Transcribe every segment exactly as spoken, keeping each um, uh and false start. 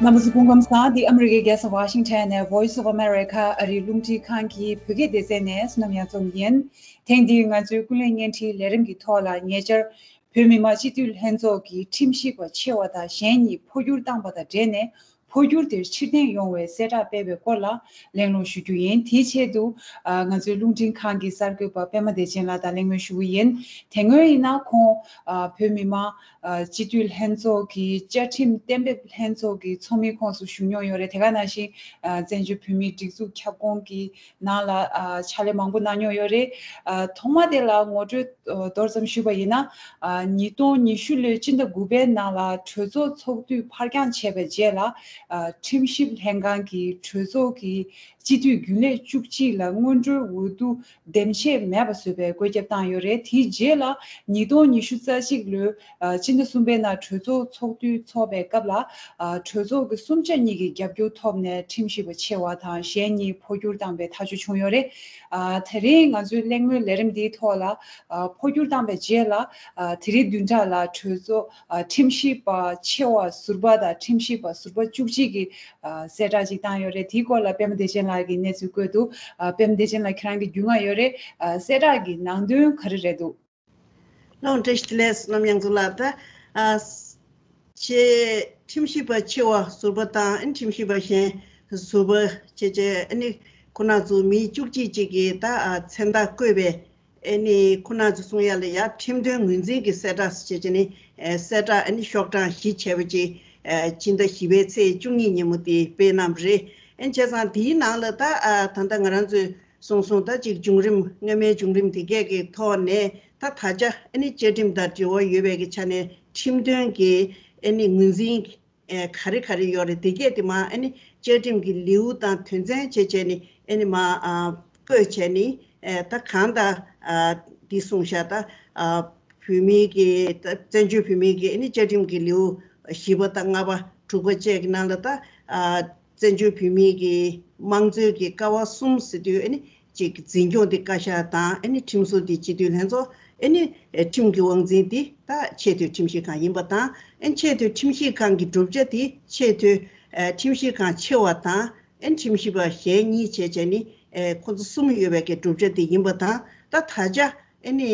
རྣམ་པ་ཚོ་སྐུ་ཁམས་བཟང་། འདི་ཨ་མི་རི་ཀའི་རྒྱལ་ས་ཝ་ཤིང་ཊོན་ནས་Voice of America ཨ་རིའི་རླུང་འཕྲིན་ཁང་གི་བོད་སྐད་སྡེ་ཚན་ནས་བསོད་ནམས་གཡང་འཛོམས་ཡིན། ཐེངས་འདིའི་ང་ཚོའི་ཀུན་གླེང་བརྙན་འཕྲིན་ལས་རིམ་གྱི་ཐོག་ལ་ཉེ་ཆར་བོད་མི་མང་སྤྱི་འཐུས་ལྷན་ཚོགས་ཀྱི་ཁྲིམས་ཞིབ་པ་ཆེ་བ་དང་གཞན་གཉིས་འཕོ་འགྱུར་བཏང་པ་དང་འབྲེལ་ནས། འཕོ་འགྱུར་དེར་ཕྱིར་འཐེན་ཡོང་བའི་གསལ་བསྒྲགས་སྤེལ་བའི་སྐོར་ལ་གླེང་སློང་ཞུ་རྒྱུ་ཡིན། དེའི་ཆེད་དུ་ཨ་ང་ཚོའི་རླུང་འཕྲིན་ཁང་གི་གསར་འགོད་པ་པད་མ་བདེ་ཆེན་ལགས་དང་གླེང་མོལ་ཞུ་གི་ཡིན། དེ་སྔོན་ཡིན་ན་ཁོང་ཨ་བོད་མི་མང་ཨ་སྤྱི་འཐུས་ལྷན་ཚོགས་ཀྱི་བཅའ་ཁྲིམས་གཏན་འབེབས་ལྷན་ཚོགས་ཀྱི་ཚོགས་མིའི་ཁོངས་སུ་ཞུགས་མྱོང་ཡོད་རེད། དེ་ག་ནང་བཞིན་ཨ་བཙན་བྱོལ་བོད་མིའི་སྒྲིག་འཛུགས་ཁྱབ་ཁོངས་ཀྱི་ནང་ལ་ཨ་ཕྱག་ལས་མང་པོ་གནང་མྱོང་ཡོད་རེད། ཨ་ཐོག་མ་དེ་ལ་ངོ་སྤྲོད་ཨ་མདོར་ཙམ་ཞུས་པ་ཡིན་ན། ཨ་ཉིས་སྟོང་ཉི་ཤུ་ལོའི་སྤྱི་ཟླ་དགུ་པའི་ནང་ལ་གྲོས་ཚོགས་ཚོགས་དུས་ཕར་འགྱངས་བྱས་པའི་རྗེས་ལ། ཨ་ཁྲིམས་ཞིབ་ལྷན་ཁང་གིས་གྲོས་ཚོགས་ཀྱི་སྤྱི་འཐུས་རྒྱུན་ལས་བཅུ་གཅིག་ལ་སྔོན་འགྲོའི་འོས་བསྡུ་འདེམས་བྱེད་མེད་པ་བཟོས་པའི་བཀོད་ཁྱབ་བཏང་ཡོད་རེད། དེའི་རྗེས་ལ་ཉིས་སྟོང་ཉི་ཤུ་རྩ་གཅིག་ལོའི་ཨ་སྤྱི་ཟླ་གསུམ་པའི་ནང་གྲོས་ཚོགས་ཚོགས་དུས་འཚོགས་པའི་སྐབས་ལ། ཨ་གྲོས་ཚོགས་ཀྱི་གསུམ་ཆ་གཉིས་ཀྱི་རྒྱབ་སྐྱོར་ཐོབ་ནས་ཁྲིམས་ཞིབ་པ་ཆེ་བ་དང་གཞན་གཉིས་འཕོ་འགྱུར་བཏང་པའི་ཐག་གཅོད་བྱུང་ཡོད་རེད། ཨ་དེ་རིང་ང་ཚོའི་གླེང་མོལ་ལས་རིམ་འདིའི་ཐོག་ལ་ཨ་འཕོ་འགྱུར་བཏང་པའི་རྗེས་ལ། ཨ་དེ་རིང་བདུན་ཕྲག་ལ་གྲོས་ཚོགས་ཨ་ཁྲིམས་ཞིབ་པ་ཆེ་བ་ཟུར་པ་དང་ཁྲིམས་ཞིབ་པ་ཟུར་པ་བཅུ་གཅིག་གི་ཨ་གསལ་བསྒྲགས་ཅིག་བཏང་ཡོད་རེད། དེའི་སྐོར་ལ་པད་མ་བདེ་ཆེན་ལགས་ཀྱིས་གནས་ཚུལ་བཀོད་འདུག་ཨ་པད་མ་བདེ་ཆེན་ལགས་ཁྱེད་རང་གིས་རྒྱུས་མངའ་ཡོད་རེད། ཨ་གསལ་བསྒྲགས་ཀྱི་ནང་དོན་ག་རེ་རེད་འདུག་ལགས་བཀྲ་ཤིས་བདེ་ལེགས། བསོད་ནམས་གཡང་འཛོམས་ལགས། ད་ཨ་ཆེ་ཁྲིམས་ཞིབ་པ་ཆེ་བ་ཟུར་པ་དང་ཨ་ནི་ཁྲིམས་ཞིབ་པ་གཞན་ཟུར་པ་བྱས་བྱས་ཨ་ནི་ཁོ་ན་ཚོ་མི་བཅུ་གཅིག་ཅིག་གིས་ད་ཨ་མཚན་རྟགས་བཀོད་པའི་ཨ་ནི་ཁོ་ན་ཚོ་གསུང་ཡ་ལ་ཡ་ཁྲིམས་དོན་ངོས་འཛིན་གྱི་གསལ་བསྒྲགས་ཟེར་བྱས་བྱས་ནི་ཨ་གསལ་བསྒྲགས་ཨ་ནི་ཤོག་གྲངས་བཞི་བྱས་པ་ཅིག་ཨ་སྤྱི་ཟླ་བཞི་པའི་ཚེས་བཅུ་གཉིས་ཉིན་མོ་དེ་སྤེལ་གནང་བ་རེད། ཨ་ནི་བྱས་ཙང་དེའི་ནང་ལ་ད་ཨ་ད་ལྟ་ང་རང་ཚོས་སོང་སོང་ད་ཅིག་བྱུང་རིམ་སྔ་མའི་བྱུང་རིམ་དེ་གས་ཀྱི་ཐོག་ནས་ད་ད་ཆ་ཨ་ནི་བཅའ་ཁྲིམས་དང་འབྲེལ་བ་ཡོད་པའི་གི་ཆ་ནས་ཁྲིམས་དོན་གྱི་ཨ་ནི་ངོས་འཛིན་ཨ་ག་རེ་ག་རེ་ཡོད་རེད་དེ་གས་དེ་མ་ཨ་ནི་བཅའ་ཁྲིམས་ཀྱི་ལེའུ་དང་དོན་ཚན་བྱས་བྱས་ནི་ཨ་ནི་མ་ཨ་བཀོད་བྱས་ནི་ཨ་ད་གང་ད་ཨ་འདི་གསུངས་བཞག་ད་ཨ་བོད་མིའི་གི་ད་བཙན་བྱོལ་བོད་མིའི་གི་ཨ་ནི་བཅའ་ཁྲིམས་ཀྱི་ལེའུ་བཞི་པ་དང་ལྔ་པ་དྲུག་པ་བཅས་ཀྱི་ནང་ལ་ད་ཨ་བཙན་བྱོལ་བོད་མིའི་གི་དམངས་གཙོའི་གི་ཀ་བ་གསུམ་ཟེར་དུས་ཨ་ནི་ཅིག་འཛིན་སྐྱོང་དེ་བཀའ་ཤག་དང་ཨ་ནི་ཁྲིམས་བཟོ་དེ་སྤྱི་འཐུས་ལྷན་ཚོགས། ཨ་ནི་ཨེ་ཁྲིམས་ཀྱི་དབང་འཛིན་དེ་ད་ཆེས་མཐོའི་ཁྲིམས་ཞིབ་ཁང་ཡིན་པ་དང་། ཨ་ནི་ཆེས་མཐོའི་ཁྲིམས་ཞིབ་ཁང་གི་བསྒྲུབ་བྱ་དེ་ཆེས་མཐོའི་ཨེ་ཁྲིམས་ཞིབ་ཁང་ཆེ་བ་དང་། ཨ་ནི་ཁྲིམས་ཞིབ་པ་གཞན་གཉིས་བྱས་བྱས་ནི་ཨེ་ཁོ་ཚོ་གསུམ་ཡོད་པའི་གི་བསྒྲུབ་བྱ་དེ་ཡིན་པ་དང་། ད་ད་ཆ་ཨ་ནི་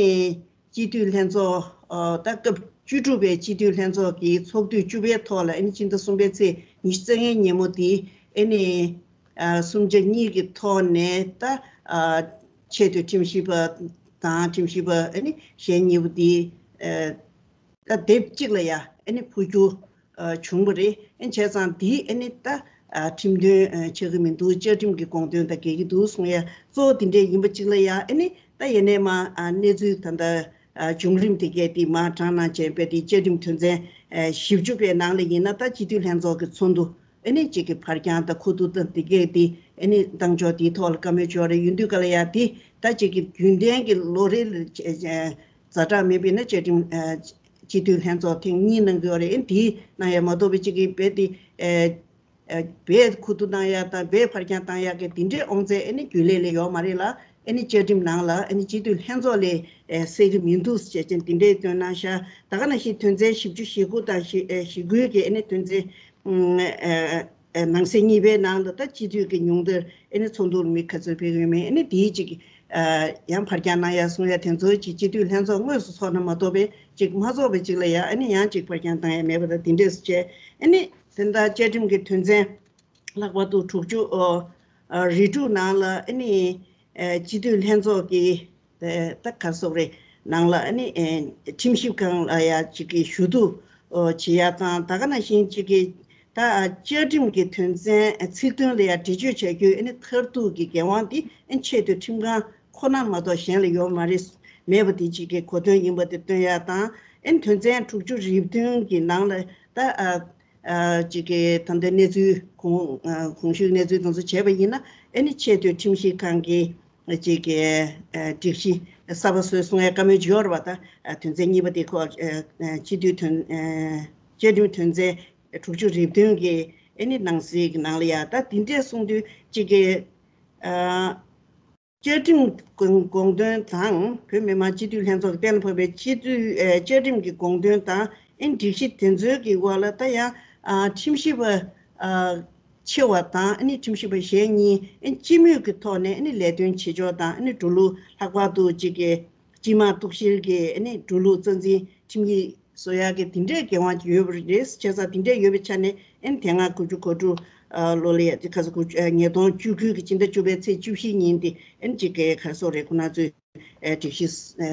སྤྱི་འཐུས་ལྷན་ཚོགས་ཨ་ད་སྐབས་བཅུ་དྲུག་པའི་སྤྱི་འཐུས་ལྷན་ཚོགས་ཀྱི་ཚོགས་དུས་བཅུ་པའི་ཐོག་ལ་ཨ་ནི་ཕྱི་ཟླ་གསུམ་པའི་ཚེས་ཉི་ཤུ་རྩ་ལྔའི་ཉིན་མོ་དེ་ཨ་ནི་ཨ་གསུམ་ཆ་གཉིས་ཀྱི་ཐོག་ནས་ད་ཨ་ཆེས་མཐོའི་ཁྲིམས་ཞིབ་པ་དང་ཁྲིམས་ཞིབ་པ་ཨ་ནི་གཞན་གཉིས་པོ་དེ་ཨ་ད་སྡེབ་གཅིག་ལ་ཡ་ཨ་ནི་འཕོ་འགྱུར་ཨ་བྱུང་བ་རེད། ཨ་བྱས་ཙང་འདི་ཨ་ནི་ད་ཨ་ཁྲིམས་དོན་ཨ་ཆགས་ཀྱི་མི་འདུག་བཅའ་ཁྲིམས་ཀྱི་དགོངས་དོན་དང་འགལ་གྱི་འདུག་གསུང་ཡ་གཙོ་བོ་དེ་འདྲས་ཡིན་པ་གཅིག་ལ་ཡ། ཨ་ནི་ད་ཡིན་ནའི་མ་ཨ་གནས་ཚུལ་ད་ལྟ་ཨ་བྱུང་རིམ་དེ་གས་དེ་མ་དྲངས་གནང་བྱས་པའི་དེ་བཅའ་ཁྲིམས་དོན་ཚན་ཨ་བཞི་བཅུ་པའི་ནང་ལ་ཡིན་ན་ད་སྤྱི་འཐུས་ལྷན་ཚོགས་ཀྱི་ཚོགས་འདུ་ཨ་ནི་གཅིག་གི་ཕར་འགྱངས་དང་མཁོ་བསྡུ་དང་དེ་གས་དེ་ཨ་ནི་བཏང་ཕྱོགས་དེའི་ཐོག་ལ་བཀའ་མོལ་བྱས་རེད། ཡིན་དུས་ག་ལ་ཡ་དེ་ད་གཅིག་གི་རྒྱུན་ལྡན་གྱི་ལོ་རེ་ལ་ཛ་དྲག་མེད་པས་ན་བཅའ་ཁྲིམས་ཨ་སྤྱི་འཐུས་ལྷན་ཚོགས་ཐེངས་གཉིས་གནང་གི་ཡོད་རེད། ཨ་ནི་དེའི་ནང་ཡང་མ་གཏོགས་པའི་གཅིག་གི་རྦད་དེ་ཨ་ཨ་རྦད་མཁོ་བསྡུ་གནང་ཡ་དང་རྦད་ཕར་འགྱངས་བཏང་ཡ་གི་དེ་འདྲའི་དབང་ཚད་ཨ་ནི་རྒྱུན་ལས་ལ་ཡོད་མ་རེད་ལ། ཨ་ནི་བཅའ་ཁྲིམས་ནང་ལ་ཨ་ནི་སྤྱི་འཐུས་ལྷན་ཚོགས་ལས་ཨ་གསལ་གྱི་མི་འདུག་ཅེས་ཅན་དེ་འདྲའི་བཏོན་གནང་ཤག་ད་ག་ནང་བཞིན་དོན་ཚན་བཞི་བཅུ་ཞེ་དགུ་དང་ཞེ་ཨ་ཞེ་དགུའི་གི་ཨ་ནི་དོན་ཚན་ཨ་ཨ་ནང་གསེས་གཉིས་པའི་ནང་ལ་ད་སྤྱི་འཐུས་ཀྱི་ཉུང་མཐར་ཨ་ནི་ཚོགས་འདུར་མི་ག་ཚོད་ཕེབས་ཡོད་མེད་ཨ་ནི་དེའི་གཅིག་ཨ་ཡང་ཕར་འགྱངས་གནང་ཡ་གསུང་ཡ་དེ་ཚོའི་གཅིག་སྤྱི་འཐུས་ལྷན་ཚོགས་དངོས་སུ་ཚོགས་ན་མ་གཏོགས་པའི་གཅིག་མ་ཚོགས་པའི་གཅིག་ལ་ཡ་ཨ་ནི་ཡང་གཅིག་ཕར་འགྱངས་བཏང་ཡ་མེད་པ་དང་དེ་འདྲས་སུ་བྱས། ཨ་ནི་དེ་འདྲ་བཅའ་ཁྲིམས་ཀྱི་དོན་ཚན་ལྷག་པར་དུ་དྲུག་ཅུ་ཨོ་ཨ་རེ་དྲུག་ནང་ལ་ཨ་ནི་ཨ་སྤྱི་འཐུས་ལྷན་ཚོགས་ཀྱི་ཨ་ད་ག་སོགས་རེད་ནང་ལ་ཨ་ནི་ཨ་ཁྲིམས་ཞིབ་ཁང་ལ་ཡ་གཅིག་གི་ཞུ་གཏུག་ཨོ་བྱེད་ཡ་དང་ད་ག་ནང་བཞིན་གཅིག་གི་ད་བཅའ་ཁྲིམས་ཀྱི་དོན་ཚན་ཚིག་དོན་ལ་ཡང་འགྲེལ་བརྗོད་བྱ་རྒྱུའི་ཨ་ནི་མཐར་ཐུག་གི་འགན་དབང་འདི་ཨ་ནི་ཆེས་མཐོའི་ཁྲིམས་ཁང་ཁོ་ན་མ་གཏོགས་གཞན་ལ་ཡོད་མ་རེད། མེད་པ་དེ་གཅིག་གི་གོ་དོན་ཡིན་པ་དེ་སྟོན་ཡ་དང་། ཨ་ནི་དོན་ཚན་དྲུག་ཅུ་རེ་བདུན་གྱི་ནང་ལ་ད་ཨ་ཨ་གཅིག་གི་ད་ལྟ་གནས་ཚུལ་གོང་ཨ་གོང་ཞུས་གནས་ཚུལ་དེ་ཚོ་བྱས་པ་ཡིན་ན་ཨ་ནི་ཆེས་མཐོའི་ཁྲིམས་ཞིབ་ཁང་གི་གཅིག་གི་ཨ་སྒྲིག་གཞི་གསར་པ་བཟོས་སོང་ཡ་བཀའ་མོལ་ཡོད་རེད་པ། ད་ཨ་དོན་ཚན་གཉིས་པ་དེ་ཁོ་ཨ་ཨ་སྤྱི་འཐུས་དོན་ཨ་བཅའ་ཁྲིམས་དོན་ཚན་དྲུག་ཅུ་རེ་བདུན་གྱི་ཨ་ནི་ནང་གསེས་ཀྱི་ནང་ལ་ཡ་ད་དེ་འདྲས་གསུངས་དུས་གཅིག་གི་ཨ་བཅའ་ཁྲིམས་དགོངས་དགོངས་དོན་དང་བོད་མི་མང་སྤྱི་འཐུས་ལྷན་ཚོགས་ཀྱི་གཏན་ལ་ཕབ་པའི་སྤྱི་འཐུས་ཨ་བཅའ་ཁྲིམས་ཀྱི་དགོངས་དོན་དང་ཨ་ནི་སྒྲིག་གཞི་དེ་ཚོའི་གི་འོག་ལ་ད་ཡང་ཨ་ཁྲིམས་ཞིབ་པ་ ཨ་ཆེ་བ་དང་ཨ་ནི་ཁྲིམས་ཞིབ་པ་གཞན་གཉིས་ཨ་ནི་སྤྱི་མོས་ཀྱི་ཐོག་ནས་ཨ་ནི་ལས་དོན་བྱེད་ཕྱོགས་དང་ཨ་ནི་འགྲོ་ལུགས་ལྷག་པར་དུ་གཅིག་གི་སྤྱི་དམངས་གཏུག་བཤེར་གྱི་ཨ་ནི་འགྲོ་ལུགས་རྩ་འཛིན་ཁྲིམས་ཡིག་བཟོ་ཡག་གི་དེ་འདྲའི་འགན་དབང་ཡོད་པ་རེད། བྱས་ཙང་དེ་འདྲའི་ཡོད་པའི་ཆ་ནས་ཨ་ནི་དེ་སྔ་དགུ་བཅུ་གོ་དྲུག་ཨ་ལོ་ལ་ཡ་དེ་ཁ་སང་དགུ་བཅུ་ཨ་ཉིས་སྟོང་བཅུ་དགུ་གི་སྤྱི་ཟླ་བཅུ་པའི་ཚེས་བཅུ་བཞི་ཉིན་དེ་ཨ་ནི་གཅིག་གི་ག་རེ་ཟེར་དགོས་རེད། ཁོ་ན་ཚོས་ཨ་སྒྲིག་གཞི་ཨ་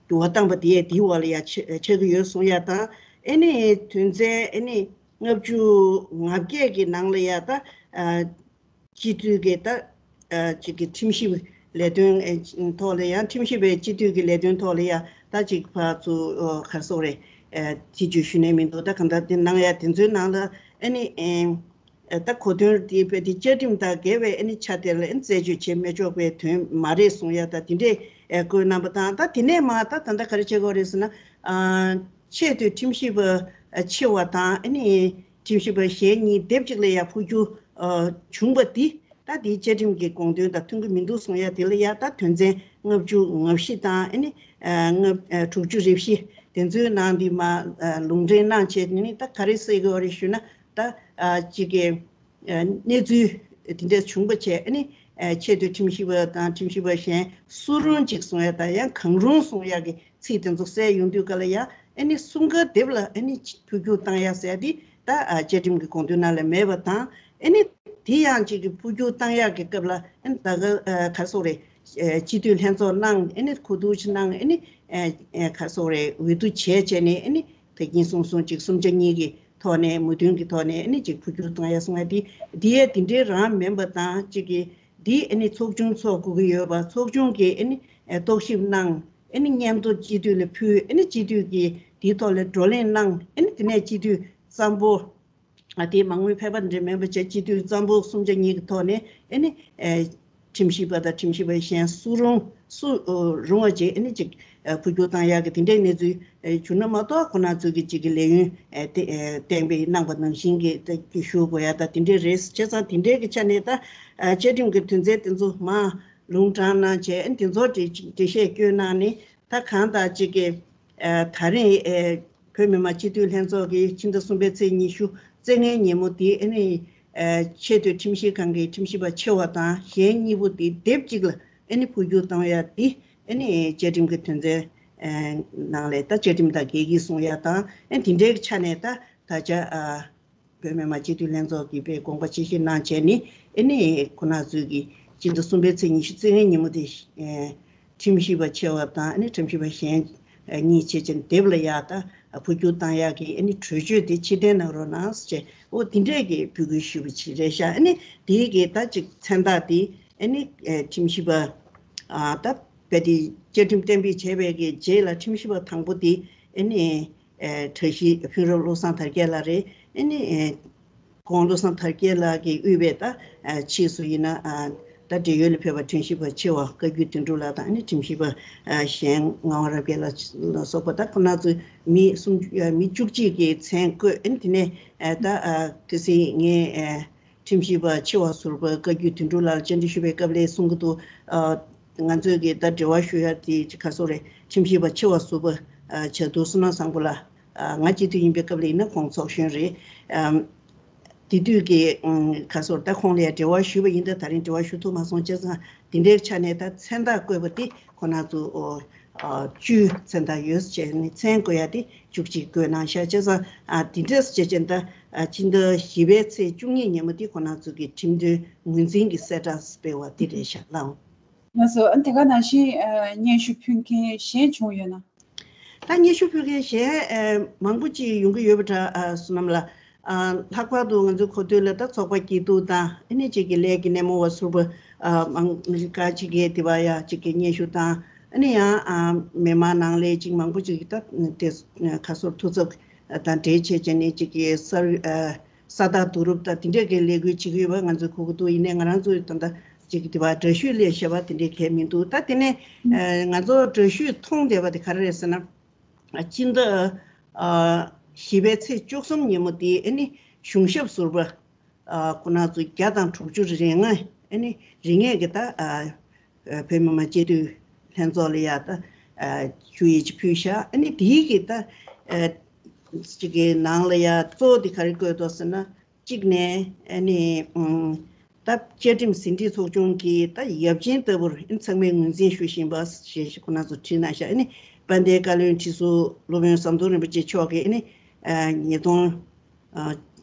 འགྱུར་བ་བཏང་པ་དེ་ཡས་དེའི་འོག་ལ་ཡ་ཆ་ཆགས་ཀྱི་ཡོད་གསུང་ཡ་དང་། ཨ་ནི་དོན་ཚན་ཨ་ནི་ལྔ་བཅུ་ང་བརྒྱད་ཀྱི་ནང་ལ་ཡ་ད་ཨ་སྤྱི་འཐུས་ཀྱི་ད་ཨ་ཅིག་གི་ཁྲིམས་ཞིབ་ལས་དོན་ཨ་ཐོག་ལ་ཡ་ཁྲིམས་ཞིབ་པའི་སྤྱི་འཐུས་ཀྱི་ལས་དོན་ཐོག་ལ་ཡ་ད་ཅིག་ཕར་ཚུར་ཨ་ག་རེ་ཟེར་དགོས་རེད། ཨ་ཐེ་བྱུས་ཞུ་ནས་མི་འདུག་ད་གང་ལྟར་དེ་ནང་ཡ་དེ་ཚོའི་ནང་ལ་ཨ་ནི་ཨ། ད་གོ་དོན་དེ་བས་དེ་བཅའ་ཁྲིམས་དང་འགལ་བའི་ཨ་ནི་ཆ་དེ་ལ་ཨ་ནི་རྩད་གཅོད་བྱེད་མི་ཆོག་པའི་དོན་མ་རེད་གསུང་ཡ་ད་དེ་འདྲས་ཨ་བཀོད་གནང་པ་དང་། ད་དེ་ནས་མ་ད་ད་ལྟ་ག་རེ་བྱེད་དགོས་རེད་ཟེར་ན། ཨ་ཆེས་མཐོའི་ཁྲིམས་ཞིབ་པ་ཨ་ཆེ་བ་དང་ཨ་ནི་ཁྲིམས་ཞིབ་པ་གཞན་གཉིས་སྡེབ་གཅིག་ལ་ཡ་འཕོ་འགྱུར་ཨ་བྱུང་པ་དེ་ད་དེའི་བཅའ་ཁྲིམས་ཀྱི་དགོངས་དོན་དང་མཐུན་གྱི་མི་འདུག་གསུང་ཡ་དེ་ལ་ཡ་ད་དོན་ཚན་ལྔ་བཅུ་ང་བཞི་དང་ཨ་ནི་ཨ་ལྔ་ཨ་དྲུག་ཅུ་རེ་བཞི་དེ་ཚོའི་ནང་དེ་མ་ཨ་ལུང་འདྲེན་གནང་བྱས་ནི་ད་ག་རེ་ཟེར་དགོས་རེད་ཞུ་ན། ད་ཨ་གཅིག་གི་ཨ་གནས་ཚུལ་དེ་འདྲ་བྱུང་བ་བྱས་ཨ་ནི་ཨ་ཆེས་མཐོའི་ཁྲིམས་ཞིབ་པ་དང་ཁྲིམས་ཞིབ་པ་གཞན་སུ་རུང་གཅིག་གསུང་ཡ་དང་ཡང་གང་རུང་གསུང་ཡ་གི་ཚིག་དེ་ཚོ་གསལ་ཡོང་དུས་ག་ལ་ཡ་ཨ་ནི་གསུམ་ཀ་སྡེབ་ལ་ཨ་ནི་འཕོ་འགྱུར་བཏང་ཡ་ཟེར་ཡ་དེ་ད་ཨ་བཅའ་ཁྲིམས་ཀྱི་དགོངས་དོན་ནང་ལ་མེད་པ་དང་། ཨ་ནི་དེ་ཡང་གཅིག་གི་འཕོ་འགྱུར་བཏང་ཡ་གི་སྐབས་ལ་ཨ་ནི་ད་ག་ཨ་ག་རེ་ཟེར་དགོས་རེད། ཨ་སྤྱི་འཐུས་ལྷན་ཚོགས་གནང་ཨ་ནི་གོ་བསྡུར་ཅིག་གནང་ཨ་ནི་ཨ་ཨ་ག་རེ་ཟེར་དགོས་རེད། འོས་བསྡུ་བྱས་བྱས་ནས་ཨ་ནི་ད་གིན་གསུངས་སོང་ཅིག་གསུམ་ཆ་གཉིས་ཀྱི་ཐོག་ནས་མོས་མཐུན་གྱི་ཐོག་ནས་ཨ་ནི་ཅིག་འཕོ་འགྱུར་གཏོང་ཡ་གསུང་ཡ་དེ་འདི་ཡ་དེ་འདྲའི་རང་མིན་པ་དང་ཅིག་གི་འདི་ཨ་ནི་ཚོགས་ཆུང་ཚོགས་དགོས་ཀྱི་ཡོད་པ། ཚོགས་ཆུང་གིས་ཨ་ནི་ཨ་རྟོག་ཞིབ་གནང་ཨ་ནི་སྙན་ཐོ་སྤྱི་འཐུས་ལ་ཕུལ་ཨ་ནི་སྤྱི་འཐུས་ཀྱིས་དེའི་ཐོག་ལ་བགྲོ་གླེང་གནང་ཨ་ནི་དེ་ནས་སྤྱི་འཐུས་གཙང་པོ་ཨ་དེ་མ་དངུལ་ཕལ་པ་འདྲ་མིན་པ་བྱས་སྤྱི་འཐུས་གཙང་པོ་གསུམ་ཆ་གཉིས་ཀྱི་ཐོག་ནས་ཨ་ནི་ཨ་ཁྲིམས་ཞིབ་པ་དང་ཁྲིམས་ཞིབ་པ་གཞན་སུ་རུང་སུ་ཨོ་རུང་བ་བྱས་ཨ་ནི་ཅིག་ཨ་འཕོ་འགྱུར་བཏང་ཡག་གི་དེ་འདྲའི་གནས་ཚུལ་ཨ་བྱུང་ན་མ་གཏོགས་ཁོ་ན་ཚོས་ཀྱི་ཅིག་གི་ལས་ཡུན་ཨ་དེ་ཨ་གཏན་འབེབས་གནང་པ་ནང་བཞིན་གྱི་ད་ཞུ་དགོས་ཡ་ད་དེ་འདྲའི་རེད། བྱས་ཙང་དེ་འདྲའི་གི་ཆ་ནས་ད་ཨ་བཅའ་ཁྲིམས་ཀྱི་དོན་ཚན་དེ་ཚོ་མ་ལུང་དྲངས་གནང་བྱས་ཨ་ནི་དེ་ཚོ་འགྲེལ་འགྲེལ་བཤད་བསྐྱོན་གནང་ནས། ད་གང་ལྟར་གཅིག་གི་ཨ་ད་རེས་ཨ་བོད་མི་མང་སྤྱི་འཐུས་ལྷན་ཚོགས་ཀྱིས་ཕྱི་ཟླ་གསུམ་པའི་ཚེས་ཉི་ཤུ་རྩེ་ལྔའི་ཉིན་མོ་དེ་ཨ་ནི་ཨ་ཆེས་མཐོའི་ཁྲིམས་ཞིབ་ཁང་གི་ཁྲིམས་ཞིབ་པ་ཆེ་བ་དང་གཞན་གཉིས་པོ་དེ་སྡེབ་གཅིག་ལ་ཨ་ནི་འཕོ་འགྱུར་གཏོང་ཡ་དེ་ཨ་ནི་བཅའ་ཁྲིམས་ཀྱི་དོན་ཚན་ཨ་ནང་ལས་ད་བཅའ་ཁྲིམས་དང་འགལ་གྱི་གསུང་ཡ་དང་ཨ་ནི་དེ་འདྲའི་ཆ་ནས་ད་ད་ཆ་ཨ། བོད་མི་མང་སྤྱི་འཐུས་ལྷན་ཚོགས་ཀྱིས་དཔེ་དགོངས་པ་ཆེ་བཞེས་གནང་བྱས་ནི་ཨེ་ནི་ཁོ་ན་ཚོས་ཀྱི་སྤྱི་ཟླ་གསུམ་པའི་ཚེས་ཉི་ཤུ་རྩ་ལྔའི་ཉིན་མོ་དེ་ཨེ་ཁྲིམས་ཞིབ་པ་ཆེ་བ་དང་ཨེ་ནི་ཁྲིམས་ཞིབ་པ་གཞན་ཨེ་གཉིས་བྱས་ཅན་དེབ་ལ་ཡག་ད་འཕོ་འགྱུར་བཏང་ཡག་གི་ཨེ་ནི་གྲོས་ཆོད་དེ་ཕྱིར་འཐེན་གནང་རོགས་གནང་ཟེར་བྱས་འོ་དེ་འདྲས་ཀྱི་འབོད་སྐུལ་ཞུས་པ་ཅིག་རེད་ཤག་ཨེ་ནི་དེའི་གི་ད་ཅིག་མཚན་རྟགས་དེ་ཨེ་ནི་ཨེ་ཁྲིམས་ཞིབ་པ་ཨ་ད་དཔེ་དེ་བཅའ་ཁྲིམས་གཏན་འབེབས་བྱས་པའི་གི་རྗེས་ལ་ཁྲིམས་ཞིབ་པ་དང་པོ་དེ་ཨེ་ནི། ཨེ་བཀྲ་ཤིས་ཕུན་རབ་བློ་བཟང་དར་རྒྱས་ལགས་རེད། ཨེ་ནི་ཨེ་ཁོང་བློ་བཟང་དར་རྒྱས་ལགས་ཀྱིས་དབུས་པའི་ད་ཨ་ཕྱིས་སུ་ཡིན་ན་ཨ་ད་འབྲེལ་ཡོད་ལ་ཕེབས་པ་ཁྲིམས་ཞིབ་པ་ཆེ་བ་བཀའ་བརྒྱུད་དོན་གྲུབ་ལགས་དང་ཨེ་ནི་ཁྲིམས་ཞིབ་པ་ཨ་གཞན་ངག་དབང་རབ་རྒྱས་ལགས་ལ་སོགས་པ་ད་ཁོ་ན་ཚོས་མི་གསུམ་ཨ་མི་བཅུ་གཅིག་གི་མཚན་བཀོད། ཨེ་ནི་དེ་ནས་ཨ་ད་ཨ་ཁ་སང་ངས་ཨ་ཁྲིམས་ཞིབ་པ་ཆེ་བ་ཟུར་པ་བཀའ་བརྒྱུད་དོན་གྲུབ་ལགས་ལ་བཅར་འདྲི་ཞུ་བའི་སྐབས་ལ་གསུང་གི་འདུག་ཨ་ང་ཚོས་ཀྱི་ད་འབྲེལ་བ་ཞུ་ཡ་དེ་ཅིག་ག་སོག་རེད། ཁྲིམས་ཞིབ་པ་ཆེ་བ་ཟུར་པ་ཨ་བྱ་འདུག་བསོད་ནམས་བཟང་པོ་ལགས། ཨ་ང་སྤྱི་འཐུས་ཡིན་པའི་སྐབས་ལ་ཡིན་ན་ཁོང་ཚོགས་གཞོན་རེད། ཨམ་དེ་དུས་ཀྱི་ཨམ་ག་སོག་ད་ཁོང་ལ་ཡ་འབྲེལ་བ་ཞུས་པ་ཡིན་ད་ད་རིང་འབྲེལ་བ་ཞུ་ཐུབ་མ་སོང་བྱས་ཙང་དེ་འདྲའི་ཆ་ནས་ད་མཚན་རྟགས་བཀོད་པ་དེ་ཁོ་ན་ཚོ་ཨོ། ཨ་བཅུའི་མཚན་རྟགས་ཡོད་ཟེར་བྱས་ནས་མཚན་བཀོད་ཡ་དེ་བཅུ་གཅིག་བཀོད་གནང་ཤག་བྱས་ཙང་ཨ་དེ་འདྲས་བྱས་བྱས་ད་ཨ་སྤྱི་ཟླ་བཞི་པའི་ཚེས་བཅུ་གཉིས་ཉིན་མོ་དེ་ཁོ་ན་ཚོ་གི་ཁྲིམས་དོན་ངོས་འཛིན་གྱི་གསལ་བསྒྲགས་སྤེལ་བ་དེ་རེད་ཤག་ལགས། ལགས་སོ། ཨ་དེ་ག་ནང་བཞིན་ཨ་སྙན་ཞུ་ཕུལ་མཁན་གཞན་བྱུང་ཡོད་ན། ད་སྙན་ཞུ་ཕུལ་མཁན་གཞན་ཨ་མང་པོ་ཅིག་ཡོང་གི་ཡོད་པ་འདྲ། ཨ་བསོད་ནམས་ལགས། ཨ་ལྷག་པར་དུ་ང་ཚོའི་གོ་ཐོས་ལ་ད་ཚོགས་པ་སྐྱིད་སྡུག་དང་ཨ་ནི་གཅིག་གི་ལས་ཀྱི་སྣེ་མོ་བ་ཟུར་པ་ཨ་མང་ཁ་ཅིག་གིས་དེ་བ་ཡ་གཅིག་གི་སྙན་ཞུ་དང་ཨ་ནི་ཡང་ཨ་མི་མང་ནང་ལས་ཅིག་མང་པོ་ཅིག་གིས་ད་དེ་ཁ་སོར་ཐུགས་འཚབ་དང་འབྲེལ་བྱས་བྱས་ནས་གཅིག་གི་ས་ཨ་ས་རྟགས་བསྡུ་རུབ་དང་དེ་འདྲས་ཀྱི་ལས་འགུལ་བྱེད་ཀྱི་ཡོད་པ་ང་ཚོས་གོ་གི་འདུག་ཡིན་ནའི་ང་རང་ཚོས་ད་ལྟ་གཅིག་གི་དེ་བ་འདྲ་བཤུས་ལས་བྱ་བ་དེ་འདྲས་གལ་མི་འདུག་ད་དེ་ནས་ཨ་ང་ཚོ་འདྲ་བཤུས་མཐོང་བསྡད་པ་དེ་ག་རེ་རེད་ཟེར་ན། སྤྱི་ཟླ་ཨ་བཞི་པའི་ཚེས་བཅུ་གསུམ་ཉིན་མོ་དེ་ཨ་ནི་གཞུང་ཞབས་ཟུར་པ་ཨ་ཁོ་ན་ཚོ་བརྒྱ་དང་དྲུག་ཅུ་རེ་ལྔ་ཨ་ནི་རེ་ལྔས་ཀྱི་ད་ཨ་བོད་མི་མང་སྤྱི་འཐུས་ལྷན་ཚོགས་ལ་ཡ་ད་ཨ་ཞུ་ཡིག་ཅིག་ཕུལ་ཤག་ཨ་ནི་དེའི་གི་ད་ཨ་ཅིག་གི་ནང་ལ་ཡ་གཙོ་བོ་དེ་ག་རེ་བཀོད་འདུག་ཟེར་ན། གཅིག་ནས་ཨ་ནི་ཨུམ་ད་བཅའ་ཁྲིམས་ཟིན་བྲིས་ཚོགས་ཆུང་གི་ད་ཡབ་ཆེན་ལྟ་བུར་ཨ་ནི་ཚང་མས་ངོས་འཛིན་ཞུ་བཞིན་པ་ཞེས་ཁོ་ན་ཚོ་བྲིས་གནང་ཤག་ཨ་ནི་དཔལ་ལྡན་བཀའ་བློན་ཁྲི་ཟུར་སློབ་དཔོན་ཟམ་གདོང་རིན་པོ་ཆེ་མཆོག་གིས་ཨ་ནི་ཨ་ཉིས་སྟོང་ཨ་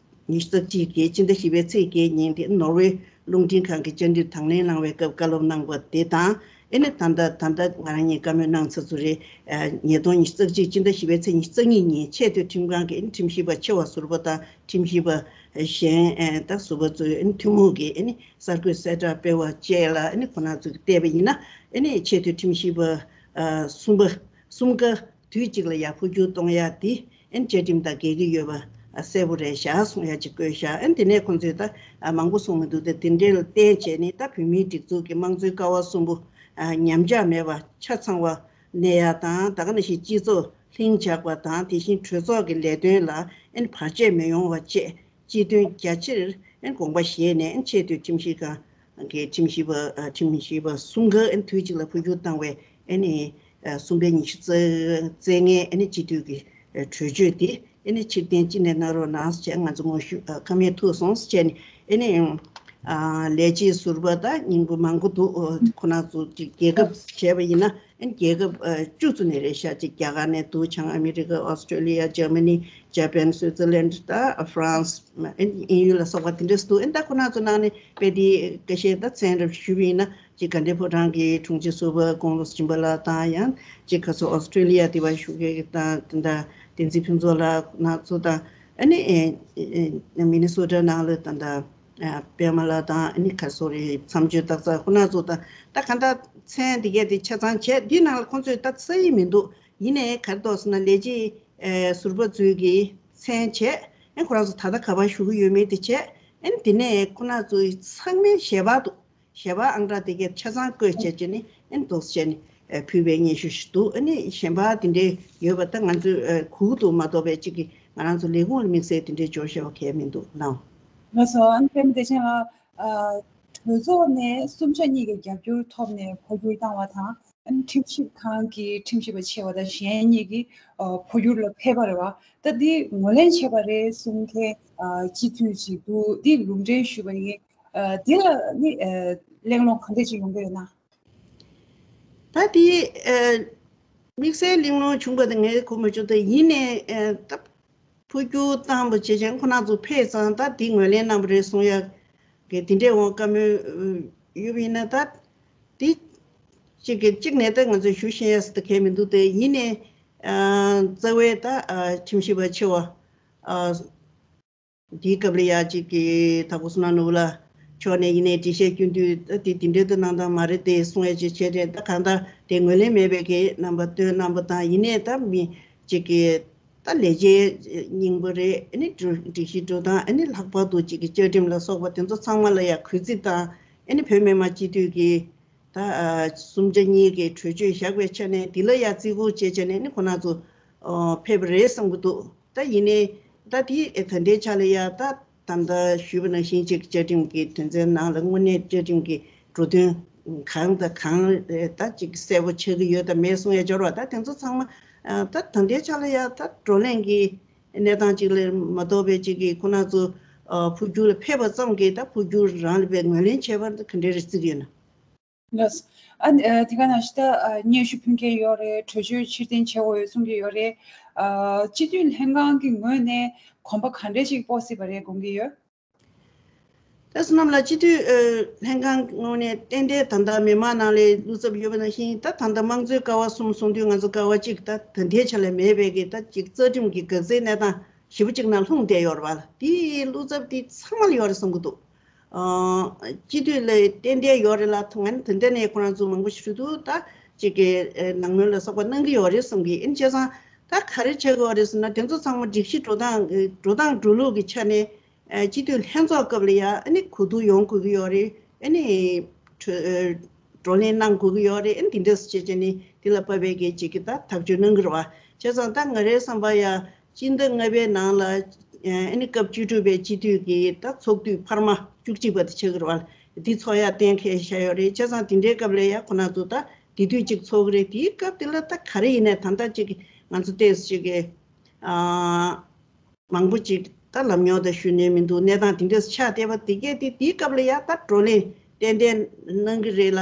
ཉི་ཤུ་རྩ་གཅིག་གི་སྤྱི་ཟླ་བཞི་པའི་ཚེས་བརྒྱད་ཉིན་དེ་ནོར་ཝེ་རླུང་འཕྲིན་ཁང་གི་བཅར་འདྲིར་དང་ལེན་གནང་བའི་སྐབས་བཀའ་སློབ་གནང་བ་དེ་དང་། ཨེ་ནི་ད་ལྟ་ད་ལྟ་ང་རང་གཉིས་བཀའ་མོལ་གནང་ཚར་ཚུལ་རེད། ཨ་ཉིས་སྟོང་ཉི་ཤུ་རྩ་གཅིག་སྤྱི་ཟླ་བཞི་པའི་ཚེས་ཉི་ཤུ་རྩ་གཉིས་ཉིན་ཆེས་མཐོའི་ཁྲིམས་ཁང་གི་ཨེ་ནི་ཁྲིམས་ཞིབ་པ་ཆེ་བ་ཟུར་པ་དང་ཁྲིམས་ཞིབ་པ་གཞན་ཨེ་ད་ཟུར་པ་ཚོའི་ཨེ་ནི་ཐུན་མོང་གི་ཨེ་ནི་གསར་འགོད་གསལ་བསྒྲགས་སྤེལ་བ་བཅས་ལ་ཨེ་ནི་ཁོ་ན་ཚོས་བལྟས་པ་ཡིན་ན། ཨེ་ནི་ཆེས་མཐོའི་ཁྲིམས་ཞིབ་པ་ཨ་གསུམ་པ་གསུམ་ཀ་དུས་གཅིག་ལ་ཡར་འཕོ་འགྱུར་གཏོང་ཡ་དེ་ཨེ་ནི་བཅའ་ཁྲིམས་དང་འགལ་གྱི་ཡོད་པ་གསལ་པོ་རེད་ཤག་གསུང་ཡ་ཅིག་བཀོད་ཤག་ཨེ་ནི་དེ་ནས་ཁོང་ཚོས་ད་མང་པོ་གསུང་མི་འདུག་སྟེ། དེ་འདྲ་ལ་བརྟེན་བྱས་ནས་ད་བོད་མིའི་སྒྲིག་འཛུགས་ཀྱི་དམངས་གཙོའི་ཀ་བ་གསུམ་པོ་ཉམས་ཆག་མེད་པ་ཆ་ཚང་བ་གནས་ཡ་དང་། ད་ག་ནང་བཞིན་སྤྱི་ཚོགས་ལྷིང་འཇགས་པ་དང་། དེ་བཞིན་གྲོས་ཚོགས་ཀྱི་ལས་དོན་ལ་ཨེ་ནི་བར་ཆད་མི་ཡོང་བ་བཅས་སྤྱི་དོན་རྒྱ་ཆེར་ཨེ་ནི་དགོངས་པ་བཞེས་ནས། ཨེ་ནི་ཆེས་མཐོའི་ཁྲིམས་ཞིབ་ཁང་གི་ཁྲིམས་ཞིབ་པ་ཨ་ཁྲིམས་ཞིབ་པ་གསུམ་ཀ་ཨེ་ནི་དུས་གཅིག་ལ་འཕོ་འགྱུར་བཏང་བའི་ཨེ་ནི་ཨ་གསུམ་པའི་ཉི་ཤུ་རྩ་རྩ་ལྔའི་ཨེ་ནི་སྤྱི་འཐུས་ཀྱི་ཨ་གྲོས་ཆོད་དེ་ཨེ་ནི་ཕྱིར་འཐེན་ཅི་ནས་གནང་རོགས་གནང་ཟེར་བྱས། ང་ཚོ་ངོ་ཤུ་ཨ་ཁ་མེད་ཐུག་སོང་ཟེར་བྱས་ནས་ཨེ་ནི་ཨ་ལས་བྱེད་ཟུར་པ་དང་རྙིང་པ་མང་པོ་འདུག་ཨ་ཁོ་ན་ཚོ་ཅིག་རྒྱལ་ཁབ་བྱས་པ་ཡིན་ན། ཨེ་ནི་རྒྱལ་ཁབ་ཨ་བཅུ་ཙམ་ནས་རེད་ཤག་ཅིག་རྒྱ་གར་ནས་འདུག་བྱང་ཨ་མི་རི་ཀ། ཨོ་སི་ཀྲོ་ལི་ཡ། འཇར་མ་ནི། ཇ་པན། སུའི་ཙར་ལན། ད་ཧྥ་རན་སི། ཨེ་ནི་དབྱིན་ཡུལ་ལ་སོགས་པ་དེ་འདྲ་འདུག་ཨེ་ནི་ད་ཁོ་ན་ཚོ་ནང་ནས་དཔེ་དེ་འགའ་ཤས་ད་མཚན་རེ་ཞུས་པ་ཡིན་ན། ཅིག་དགའ་ལྡན་ཕོ་བྲང་གི་དྲུང་ཆེ་ཟུར་པ་དགུང་ལོ་སྦྱིན་པ་ལགས་དང་། ཡང་ཅིག་ཁ་སོ་ཨོ་སི་ཀྲོ་ལི་ཡ་དེ་བ་བཞུགས་མཁན་གྱི་ད་ད་བསྟན་འཛིན་ཕུན་ཚོགས་ལགས་ཁོ་ན་ཚོ་དང་། ཨེ་ནི་ཨེ་ཨེ་མི་ནི་སོ་ཊ་ནང་ལ་ད་ད་ཨ་པད་མ་ལགས་དང་། ཨེ་ནི་ཁ་སོ་རེ་མཚམས་གཅོད་སྟག་ཚང་ཁོ་ན་ཚོ་དང་། ད་གང་ལྟར་མཚན་དེ་གས་དེ་ཆ་ཚང་བྱས། འདི་ནང་ལ་ཁོང་ཚོས་ད་རྩ་ཡི་མི་འདུག་ཡིན་ནའི་ག་རེ་འདུག་ཟེར་ན། ལས་བྱེད་ཨེ་ཟུར་པ་ཚོའི་གི་མཚན་བྱས། ཨེ་ཁོ་རང་ཚོ་ད་ལྟ་ག་པར་བཞུགས་ཀྱི་ཡོད་མེད་དེ་བྱས། ཨེ་དེ་ནས་ཁོ་རང་ཚོའི་ཚང་མའི་ཞལ་པར་འདུག་ཞལ་པར་ཨང་གྲངས་དེ་གས་ཆ་ཚང་བཀོད་བྱས་བྱས་ནས་ཨེ་འདུག་སེ་བྱས་ནས་ཨེ་ཕུལ་བའི་སྙན་ཞུ་ཞིག་འདུག་ཨེ་ནི་གཞན་པ་དེ་འདྲའི་ཡོད་པ་ད་ང་ཚོས་ཨེ་གུག་ཏུ་མ་གཏོགས་པའི་གཅིག་གི་ང་རང་ཚོ་ལས་ཁུངས་ལ་དམིགས་བསལ་དེ་འདྲའི་འབྱོར་བཞག་པ་གས་མི་འདུག་ལགས། ལགས་སོ། ཨ་ནི་པད་མ་བདེ་ཆེན་ལགས། ཨ་གྲོས་ཚོགས་ནས་གསུམ་ཆ་གཉིས་ཀྱི་རྒྱབ་སྐྱོར་ཐོབ་ནས་འཕོ་འགྱུར་བཏང་བ་དང་། ཨ་ནི་ཁྲིམས་ཞིབ་ཁང་གི་ཁྲིམས་ཞིབ་པ་ཆེ་བ་དང་གཞན་གཉིས་ཀྱིས་ཨ་འཕོ་འགྱུར་ལ་ཕེབས་པ་རེད་བ། ད་འདི་ངོས་ལེན་བྱས་པ་རེད་གསུང་མཁན་ཨ་སྤྱི་འཐུས་ཅིག་འདུག་འདི་ལུང་འདྲེན་ཞུས་པ་ཡིན། ཨ་འདི་ལ་ནི་ཨ་གླེང་སློང་ག་འདྲ་ཅིག་ཡོང་གི་ཡོད་ན། ད་འདི་ཨ་དམིགས་བསལ་གླེང་སློང་བྱུང་བ་དེ་ངས་གོ་མ་བྱུང་། ད་ཡིན་ནའི་ཨ་ད་འཕོ་འགྱུར་བཏང་བ་བྱས་ཙང་ཁོ་རང་ཚོ་ཕེབས་ཙང་ད་འདི་ངོས་ལེན་གནང་བ་རེད་གསུང་ཡ་གི་དེ་འདྲའི་འོང་བཀའ་མོལ་ཡོད་པ་ཡིན་ན། ད་འདི་གཅིག་གི་གཅིག་ནས་ད་ང་ཚོས་ཞུ་ཤེས་ཡ་ཟེར་ད་གས་མི་འདུག་སྟེ། ཡིན་ནའི་ཨ་རྩ་བའི་ད་ཨ་ཁྲིམས་ཞིབ་པ་ཆེ་བ་ཨ་འདིའི་སྐབས་ལ་ཡ་གཅིག་གི་དྭགས་པོ་བསོད་ནམས་ནོར་བུ་ལགས་མཆོག་ནས་ཡིན་ནའི་འགྲེལ་བཤད་སྐྱོན་དུས་ད་དེ་དེ་འདྲའི་ད་གནང་སྟངས་མ་རེད་དེ་གསུང་ཡ་ཅིག་བྱས་རེད། ད་གང་ལྟར་དེ་ངོས་ལེན་མེད་པའི་གི་རྣམ་པ་སྟོན་གནང་བ་དང་། ཡིན་ནའི་ད་མི་གཅིག་གི་ད་ལས་བྱེད་རྙིང་པ་རེད། ཨ་ནི་སྒྲིག་གཞི་འགྲོ་སྟངས། ཨ་ནི་ལྷག་པར་དུ་གཅིག་གི་བཅའ་ཁྲིམས་ལ་སོགས་པ་དེ་ཚོ་ཚང་མ་ལ་ཡ་གུས་བརྩི་དང་། ཨ་ནི་བོད་མི་མང་སྤྱི་འཐུས་ཀྱི་ད་ཨ་གསུམ་ཆ་གཉིས་ཀྱི་གྲོས་ཆོད་བཞག་པའི་ཆ་ནས་འདི་ལ་ཡ་བརྩི་བཀུར་བྱས་བྱས་ནས་ནི་ཁོ་ན་ཚོ་ཨོ་ཕེབས་པ་རེད་བསམ་གྱི་འདུག་ད་ཡིན་ནའི་ད་དེ་ཨེ་ད་ལྟའི་ཆ་ལ་ཡ་ད་ད་ལྟ་ཞུས་པ་ནང་བཞིན་གཅིག་བཅའ་ཁྲིམས་ཀྱི་དོན་ཚན་ནང་ལ་དངོས་གནས་བཅའ་ཁྲིམས་ཀྱི་འགྲོ་དོན་གང་དང་གང་ད་ཅིག་གསལ་པོ་ཆགས་ཀྱི་ཡོད་དམ་མེད་གསུང་ཡ་སྦྱོར་བ། ད་དེ་ཚོ་ཚང་མ་ཨ་ད་ད་ལྟའི་ཆ་ལ་ཡ་ད་བགྲོ་གླེང་གི་གནས་སྟངས་ཅིག་ལས་མ་གཏོགས་པའི་ཅིག་གི་ཁོ་ན་ཚོ་ཨ་འཕོ་འགྱུར་ལ་ཕེབས་པ་ཙམ་གྱིས་ད་འཕོ་འགྱུར་རང་ལ་བའི་ངོས་ལེན་བྱས་པ་ག་འདྲའི་རེ་བརྩི་གི་ཡོད་ན། ལགས། ཨ་ནི་ཨ་དེ་ག་ནང་བཞིན་ད་ཨ་སྙན་ཞུ་ཕུལ་མཁན་ཡོད་རེད། གྲོས་ཆོད་ཕྱིར་འཐེན་བྱེད་དགོས་ཡོད་གསུང་གི་ཡོད་རེད། ཨ་སྤྱི་འཐུས་ལྷན་ཁང་གི་ངོས་ནས་གོམ་པ་ག་འདྲ་ཞིག་སྤོ་སྲིད་པ་རེད་དགོངས་ཀྱི་ཡོད། ད་བསོད་ནམས་ལགས་སྤྱི་འཐུས་ཨ་ལྷན་ཁང་ངོས་ནས་ཏན་ཏན་ད་ལྟ་མི་མང་ནང་ལ་བློ་འཚབ་ཡོད་པ་ནང་བཞིན། ད་ད་ལྟ་དམངས་གཙོའི་ཀ་བ་གསུམ་གསུང་དུས་ང་ཚོ་ཀ་བ་གཅིག་ད་ད་ལྟའི་ཆ་ལ་མེད་པའི་གི་ད་ཅིག་རྩ་ཁྲིམས་ཀྱི་འགག་རྩའི་གནས་སྟངས་ཞེ་པོ་ཅིག་ནང་ལྷུང་བསྡད་ཡོད་རེད་བ། དེའི་བློ་འཚབ་དེ་ཚང་མ་ལ་ཡོད་རེད་བསམ་གྱི་འདུག་ཨ་སྤྱི་འཐུས་ལ་ཏན་ཏན་ཡོད་རེད་ལ། ཐོག་ང་ནི་ད་ལྟ་ནས་ཁོ་རང་ཚོ་མང་པོ་ཞིག་ཏུ་ད་ཅིག་གི་ཨེ་ནང་མོལ་ལ་སོགས་པ་གནང་གི་ཡོད་རེད་བསམ་གི་ཡིན། བྱས་ཙང་ད་ག་རེ་བྱེད་དགོས་རེད་ཟེར་ན། དེ་ཚོ་ཚང་མ་སྒྲིག་གཞི་འགྲོ་སྟངས་འགྲོ་སྟངས་འགྲོ་ལུགས་ཀྱི་ཆ་ནས་ཨེ་སྤྱི་འཐུས་ལྷན་ཚོགས་སྐབས་ལ་ཡ་ཨ་ནི་གོ་བསྡུར་ཡོང་དགོས་ཀྱི་ཡོད་རེད། ཨ་ནི་གྲོས་ཨེ་བགྲོ་གླེང་གནང་དགོས་ཀྱི་ཡོད་རེད། ཨ་ནི་དེ་འདྲས་བྱས་བྱས་ནས་དེ་ལ་བབས་པའི་གི་ཅིག་གི་ད་ཐག་གཅོད་གནང་གི་རེད་བ། བྱས་ཙང་ད་ང་རའི་བསམ་པ་ཡ་སྤྱི་ཟླ་ལྔ་པའི་ནང་ལ་ཨ་ནི་སྐབས་བཅུ་དྲུག་པའི་སྤྱི་འཐུས་ཀྱི་ད་ཚོགས་དུས་འཕར་མ་བཅུ་གཅིག་པ་དེ་ཆགས་ཀྱི་རེད་བ། འདི་ཚོགས་ཡ་གཏན་འཁེལ་བཞག་ཡོད་རེད། བྱས་ཙང་དེ་འདྲའི་སྐབས་ལ་ཡ་ཁོ་ན་ཚོ་ད་དེ་དུས་གཅིག་ཚོགས་ཀྱི་རེད། དེའི་སྐབས་དེ་ལ་ད་ག་རེ་ཡིན་ནའི་ད་ལྟ་གཅིག་ང་ཚོ་ཏོག་ཙམ་ཅིག་གི་ཨ་མང་པོ་ཅིག་ ད་ལམ་རྙོག་དང་ཞུ་ནས་མི་འདུག་གནས་སྟངས་དེ་འདྲས་ཆགས་བསྡད་པ་དེ་གས་དེ་དེའི་སྐབས་ལ་ཡ་ད་བགྲོ་གླེང་ཏན་ཏན་གནང་གི་རེད་ལ་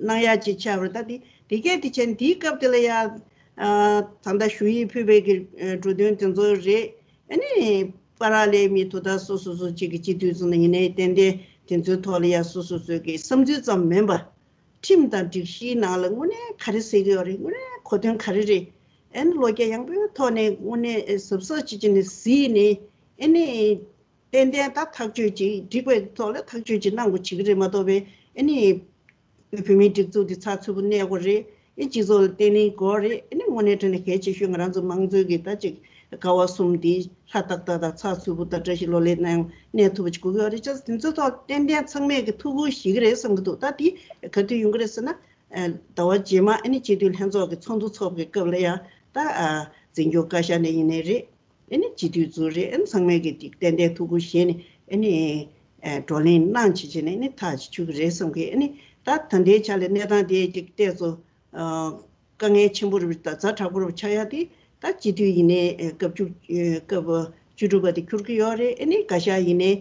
གནང་ཡ་ཅིག་ཆགས་པ་རེད། ད་དེ་དེ་གས་དེ་བྱས་ནས་དེའི་སྐབས་དེ་ལ་ཡ་ད་ལྟ་ཞུ་ཡིག་ཕུལ་བའི་གི་འགྲོ་དོན་དེ་ཚོ་རེད། ཨ་ནི་པ་ར་ལས་མི་དོ་ད་སོ་སོ་སོ་གཅིག་གི་སྤྱི་འཐུས་ཚོ་ནས་ཡིན་ནའི་ཏན་ཏན་དེ་ཚོའི་ཐོག་ལ་ཡ་སོ་སོ་སོའི་གི་བསམ་ཚུལ་ཙམ་མིན་པ། ཁྲིམས་དང་སྒྲིག་གཞིའི་ནང་ལ་དངོས་གནས་ག་རེ་ཟེར་གྱི་ཡོད་རེད། དངོས་གནས་གོ་དོན་ག་རེ་རེད། ཨ་ནི་བློ་རྒྱ་ཡངས་པོའི་ཐོག་ནས་དངོས་གནས་གཟབ་གཟབ་བྱེད་ཀྱི་ནས་གཟིགས་ནས་ཨ་ནི་ཏན་ཏན་ད་ཐག་གཅོད་ཅིག་འགྲིག་པའི་ཐོག་ལ་ཐག་གཅོད་ཅིག་གནང་དགོས་བྱེད་ཀྱི་རེད་མ་གཏོགས་པའི་ཨ་ནི་བོད་མིའི་སྒྲིག་འཛུགས་འདི་ཚགས་ཚུད་པོ་གནས་དགོས་རེད། ཨ་སྤྱི་ཚོགས་ལ་བརྟན་ལྷིང་དགོས་རེད། ཨ་ནི་དངོས་གནས་དྲང་གནས་གལ་ཆེ་ཤོས་ང་རང་ཚོ་དམངས་གཙོའི་གི་ད་ཅིག་ཀ་བ་གསུམ་འདི་ལྷ་ཏག་ཏག་དང་ཚགས་ཚུད་པོ་དང་བཀྲ་ཤིས་ལོ་ལེགས་ནང་གནས་ཐུབ་པ་ཅིག་དགོས་ཀྱི་ཡོད་རེད། ཅེས་དེ་ཚོའི་ཐོག་ཏན་ཏན་ཚང་མས་ཀྱི་ཐུགས་ཁུར་བཞེས་ཀྱི་རེད་བསམ་གྱི་འདུག་ད་དེ་ག་དུས་ཡོང་གི་རེད་ཟེར་ན། ཨ་ཟླ་བ་རྗེས་མ་ཨ་ནི་སྤྱི་འཐུས་ལྷན་ཚོགས་ཀྱི་ཚོགས་འདུ་འཚོགས་པའི་སྐབས་ལ་ཡང་ད་ཨ་འཛིན་སྐྱོང་བཀའ་ཤག་ནས་ཡིན་ནའི་རེད། ཨ་ནི་སྤྱི་འཐུས་ཚོ་རེད། ཨ་ནི་ཚང་མས་ཀྱི་ཏན་ཏན་ཐུགས་ཁུར་བཞེས་ནས་ཨ་ནི་ཨ་བགྲོ་གླེང་གནང་བྱེད་བྱས་ནས་ཨ་ནི་ཐག་ཅིག་ཆོད་ཀྱི་རེད་བསམ་གི། ཨ་ནི་ད་ད་ལྟའི་ཆ་ལ་གནས་སྟངས་དེ་ཅིག་ཏོག་ཙམ་ཨ། དཀའ་ངལ་ཆེན་པོ་རུ་དང་ཛ་དྲག་པོ་རུ་ཆགས་ཡ་དེ་ད་སྤྱི་འཐུས་ཡིན་ནའི་སྐབས་བཅུ་སྐབས་བཅུ་དྲུག་པ་དེ་འཁྱུར་གྱི་ཡོད་རེད། ཨ་ནི་བཀའ་ཤག་ཡིན་ནའི་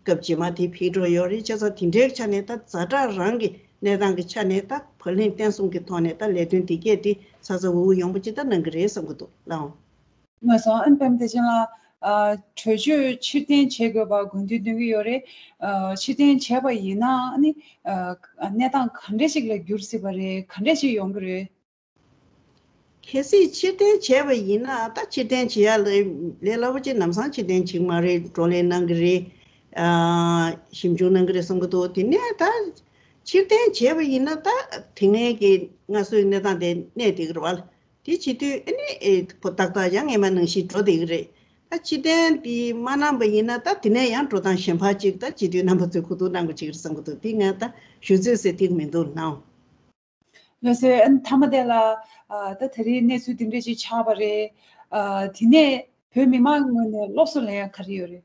སྐབས་རྗེས་མ་དེ་ཕེབས་འགྲོ་ཡོད་རེད། བྱས་ཙང་དེ་འདྲའི་ཆ་ནས་ད་ཛ་དྲག་རང་གི་གནས་སྟངས་ཀྱི་ཆ་ནས་ད་བགྲོ་གླེང་བརྟན་གསུམ་གྱི་ཐོག་ནས་ད་ལས་དོན་དེ་གས་དེ་ཚ་ཚ་འུར་འུར་ཡོང་པོ་ཅིག་ད་གནང་གི་རེད་བསམ་གྱི་འདུག་ལགས། ང་ཚོ་ཨན་པེམ་བདེ་ཆེན་ལགས། ཨ་གྲོས་ཆོད་ཕྱིར་འཐེན་བྱེད་དགོས་པ་དགོས་འདུན་འདོན་གྱི་ཡོད་རེད། ཨ་ཕྱིར་འཐེན་བྱས་པ་ཡིན་ན་ཨ་ནི་ཨ་གནས་སྟངས་ག་འདྲ་ཞིག་ལ་འགྱུར་སྲིད་པ་རེད། ག་འདྲ་ཞིག་ཡོང་གི་རེད། གལ་སྲིད་ཕྱིར་འཐེན་བྱས་པ་ཡིན་ན་ད་ཕྱིར་འཐེན་བྱེད་ཡ་ལ་ལས་སླ་པོ་ཅིག་ལམ་སང་ཕྱིར་འཐེན་བྱེད་ཀྱི་མ་རེད། བགྲོ་གླེང་གནང་གི་རེད། ཨ་ཞིབ་འཇུག་གནང་གི་རེད་བསམ་གྱི་འདུག་དེ་ནས་ད་ཕྱིར་འཐེན་བྱས་པ་ཡིན་ན་ད་དེ་སྔའི་གི་སྔ་སྲོལ་གནས་སྟངས་དེ་གནས་བསྡད་ཀྱི་རེད་བ། དེ་བྱེད་དུས་ཨ་ནི་ཨེ་ཁོ་ཏག་ཏག་ཡང་སྔས་མ་ནང་བཞིན་འགྲོ་བསྡད་ཀྱི་རེད། ད་ཕྱིར་འཐེན་དེ་མ་གནང་པ་ཡིན་ན་ད་དེ་ནས་ཡང་འགྲོ་སྟངས་གཞན་པ་ཅིག་ད་སྤྱི་འཐུས་རྣམ་པ་ཚོས་གོ་བསྡུར་གནང་དགོས་ཀྱི་རེད་བསམ་གྱི་འདུག་དེ་ང་ད་ཞུ་ཚོད་ཟེར་ཐིག་མི་འདུག་ནའོ། ལགས་སོ། ཨ་ནི་མཐའ་མ་དེ་ལ་ཨ་ད་དེ་རིང་གནས་ཚུལ་འདི་འདྲ་ཞིག་ཆགས་པ་རེད། ཨ་དེ་ནས་བོད་མི་མང་ངོས་ནས་སློབ་གསོ་ལེན་ཡ་ག་རེ་ཡོད་རེད།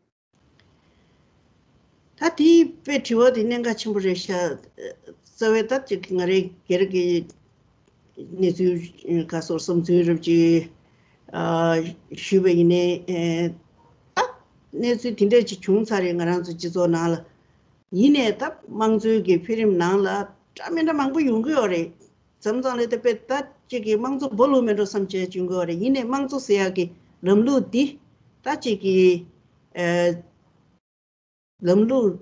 ད་དེའི་དཔེ་དྲི་བ་དེ་གནད་འགག་ཆེན་པོ་རེད་ཤག་རྩ་བའི་ད་ཅིག་ང་རའི་སྒེར་གྱི་གནས་ཚུལ་ག་སོར་བསམ་ཚུལ་རབ་ཅིག་ཨ་ཞུས་པ་ཡིན་ནའི་ཨེ་ད་གནས་ཚུལ་དེ་འདྲ་ཅིག་བྱུང་ཚར་རེད། ང་རང་ཚོ་སྤྱི་ཚོགས་ནང་ལ་ཡིན་ནའི་ད་དམངས་གཙོའི་གི་འཕེལ་རིམ་ནང་ལ་འདྲ་མི་འདྲ་མང་པོ་ཡོང་གི་ཡོད་རེད། མཚམས་མཚམས་ལ་ད་དཔེ་ད་ཅིག་གི་དམངས་གཙོ་སྦོ་ལུག་མེད་འགྲོ་བསམ་བྱས་བྱུང་གི་ཡོད་རེད། ཡིན་ནའི་དམངས་གཙོ་ཟེར་ཡག་གི་ལམ་ལུགས་འདི་ད་ཅིག་གི་ཨེ་ལམ་ལུགས་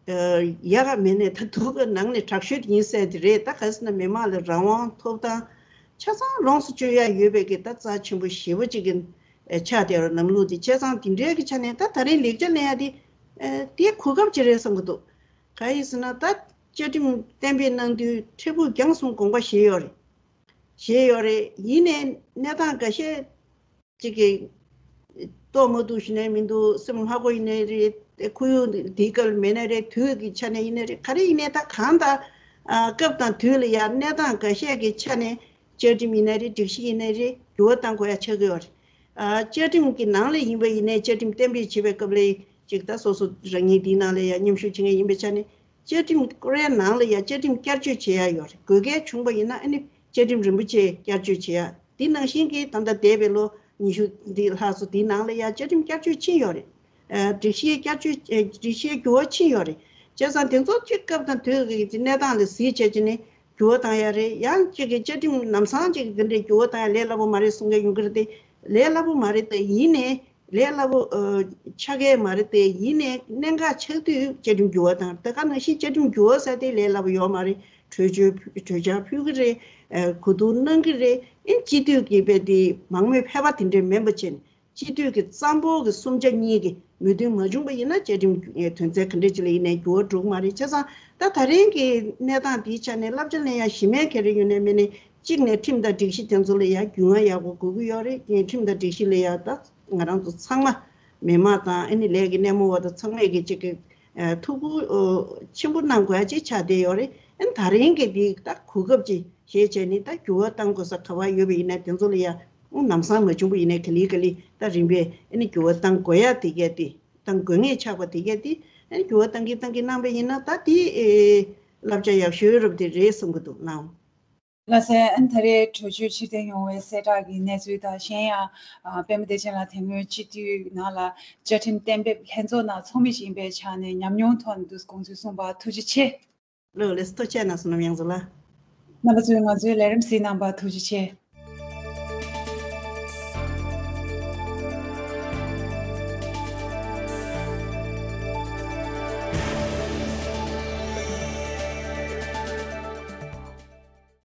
ཨ་ཡག་ག་མེད་ནས་ད་སྡུག་གི་ནང་ནས་དྲག་ཤོས་དེ་ཡིན་ཟེར་དེ་རེད། ད་ག་ཟེར་ན་མི་མང་ལ་རང་དབང་ཐོབ་ཐང་ཆ་ཚང་ལོངས་སུ་སྤྱོད་ཡ་ཡོད་པའི་གི་ད་རྩ་ཆེན་པོ་ཞེ་པོ་ཅིག་གི་ཨ་ཆགས་བསྡད་ཡོད་རེད་ལམ་ལུགས་དེ། བྱས་ཙང་དེ་འདྲའི་གི་ཆ་ནས་ད་ད་རིང་ལེགས་ཆ་ལེན་ཡ་དེ་ཨ་དེ་གོ་སྐབས་ཅིག་རེད་བསམ་གི་འདུག་ག་ཡིན་ཟེར་ན་ད་བཅའ་ཁྲིམས་གཏན་འབེབས་གནང་དུས་འཕྲལ་ཕུགས་རྒྱང་གསུམ་དགོངས་པ་བཞེས་ཡོད་རེད། བཞེས་ཡོད་རེད། ཡིན་ནའི་གནས་སྟངས་འགའ་ཤས་ཅིག་གིས་རྟོགས་མ་ཐུབ་ཞུ་ནའི་མི་འདུག་སེམས་ལྷག་པོ་ཡིན་ནའི་རེད། ཁོར་ཡུག་འདིའི་སྐབས་མེད་ནའི་རེད། དུས་ཀྱི་ཆ་ནས་ཡིན་ནའི་རེད། ག་རེ་ཡིན་ནའི་ད་གང་ལྟར་ཨ་སྐབས་དང་དུས་ལ་ཡ་གནས་སྟངས་འགའ་ཤས་ཀྱི་ཆ་ནས་བཅའ་ཁྲིམས་ཡིན་ནའི་རེད། སྒྲིག་གཞི་ཡིན་ནའི་རེད། འགྱུར་བ་གཏང་དགོས་ཡ་ཆགས་ཀྱི་ཡོད་རེད། ཨ་བཅའ་ཁྲིམས་ཀྱི་ནང་ལ་ཡིན་པ་ཡིན་ནའི་བཅའ་ཁྲིམས་གཏན་འབེབས་བྱེད་པའི་སྐབས་ལ་ཅིག་ད་སོ་སོ་རང་ཉིད་འདིའི་ནང་ལ་ཡ་མཉམ་ཞུགས་བྱེད་མཁན་ཡིན་པའི་ཆ་ནས་བཅའ་ཁྲིམས་སྐོར་རའི་ནང་ལ་ཡ་བཅའ་ཁྲིམས་བསྐྱར་བཅོས་བྱེད་ཡ་ཡོད་རེད། དགོས་གལ་བྱུང་པ་ཡིན་ན་ཨ་ནི་བཅའ་ཁྲིམས་རིན་པོ་ཆེ་བསྐྱར་བཅོས་བྱེད་ཡ། འདི་ནང་བཞིན་གྱི་ད་ལྟ་འདས་པའི་ལོ་ཉི་ཤུ་འདི་ལྷག་སོ་འདིའི་ནང་ལ་ཡ་བཅའ་ཁྲིམས་བསྐྱར་བཅོས་ཕྱིན་ཡོད་རེད། ཨ་སྒྲིག་གཞིའི་བསྐྱར་བཅོས་ཨ་སྒྲིག་གཞིའི་འགྱུར་བ་ཕྱིན་ཡོད་རེད། བྱས་ཙང་དེ་ཚོ་གཅིག་སྐབས་དང་དུས་ཀྱི་གནས་སྟངས་ལ་གཟིགས་བྱས་ཀྱི་ནི་འགྱུར་བ་བཏང་ཡ་རེད། ཡང་གཅིག་གི་བཅའ་ཁྲིམས་ལམ་སང་གཅིག་གི་འདི་འདྲའི་འགྱུར་བ་བཏང་ཡ་ལས་སླ་པོ་མ་རེད་གསུང་མཁན་ཡོང་གི་རེད་དེ། ལས་སླ་པོ་མ་རེད་དེ། ཡིན་ནའི་ལས་སླ་པོ་ཨ་ཆགས་ཀྱི་མ་རེད་དེ། ཡིན་ནའི་གནད་འགག་ཆགས་དུས་བཅའ་ཁྲིམས་འགྱུར་བ་བཏང་། ད་ག་ནང་བཞིན་བཅའ་ཁྲིམས་འགྱུར་བ་ཟེར་དེ་ལས་སླ་པོ་ཡོད་མ་རེད། གྲོས་ཆོད་གྲོས་འཆར་ཕུལ་གི་རེད། ཨ་གོ་བསྡུར་གནང་གི་རེད། ཨིན་སྤྱི་འཐུས་ཀྱི་དཔེ་དེ་མང་མོས་ཕལ་པ་དེ་འདྲས་མིན་པ་བྱས་ནས། སྤྱི་འཐུས་ཀྱི་རྩ་འབོར་གྱི་གསུམ་ཆ་གཉིས་ཀྱི་མོས་མཐུན་མ་བྱུང་པ་ཡིན་ན་བཅའ་ཁྲིམས་དོན་ཚན་ག་འདྲ་ཅིག་ལ་ཡིན་ནའི་འགྱུར་བ་འགྲོ་གི་མ་རེད། བྱས་ཙང་ད་ད་རིང་གི་གནས་སྟངས་འདིའི་ཆ་ནས་བསླབ་བྱ་ལེན་ཡ་གཞི་མེད་ག་རེ་ཡོད་ནའི་མེད་ནའི་གཅིག་ནས་ཁྲིམས་དང་སྒྲིག་གཞི་དེ་ཚོ་ལ་ཡ་རྒྱུས་མངའ་ཡག་པོ་དགོས་ཀྱི་ཡོད་རེད། ཁྲིམས་དང་སྒྲིག་གཞི་ལ་ཡ་ད་ང་རང་ཚོ་ཚང་མ་མི་མང་དང་ཨ་ནི་ལས་ཀྱི་སྣེ་མོ་བ་དང་ཚང་མས་ཀྱི་གཅིག་གི་ཐུགས་ཁུར་ཆེན་པོ་གནང་དགོས་ཡ་ཅིག་ཆགས་བསྡད་ཡོད་རེད། ཨ་ནི་ད་རིང་གི་འདི་ད་གོ་སྐབས་ཅིག་ཞེས་བྱས་ནས་ད་འགྱུར་བ་གཏང་དགོས་ས་ག་བ་ཡོད་པ་ཡིན་ན་དེ་ཚོ་ལ་ཡ་ཨུ་ལམ་སང་མ་བྱུང་པ་ཡིན་ན་ག་ལེ་ག་ལེ་ད་རིམ་པས་ཨ་ནི་འགྱུར་བ་གཏང་དགོས་ཡ་དེ་གས་དེ་གཏང་དགོས་ངེས་ཆགས་པ་དེ་གས་དེ་ཨ་ནི་འགྱུར་བ་གཏང་གིན་གཏང་གིན་གནང་པ་ཡིན་ན་ད་དེ་ཨེ་བསླབ་བྱ་ཡག་ཤོས་རབ་དེ་རེད་བསམ་གི་འདུག་ལགས། ལགས་སེ། ཨ་ནི་ད་རེས་གྲོས་ཆོད་ཕྱིར་འཐེན་ཡོང་བའི་གསལ་བསྒྲགས་ཀྱི་གནས་ཚུལ་དང་། གཞན་ཡང་ཨ་པད་མ་བདེ་ཆེན་ལགས་དེ་སྔོན་སྤྱི་འཐུས་ནང་ལ་བཅའ་ཁྲིམས་གཏན་འབེབས་ལྷན་ཚོགས་ནང་ཚོགས་མི་ཞིག་ཡིན་པའི་ཆ་ནས་ཉམས་མྱོང་ཐོག་ནས་འདུག་དགོངས་ཚུལ་གསུངས་པར་ཐུགས་རྗེ་ཆེ། ལགས་ལགས་སེ། ཐུགས་རྗེ་ཆེ་གནང་སོང་། ནམ་ཡང་རྫོང་ལགས། རྣམ་པ་ཚོས་ང་ཚོའི་ལས་རིམ་གཟིགས་གནང་བར་ཐུགས་རྗེ་ཆེ།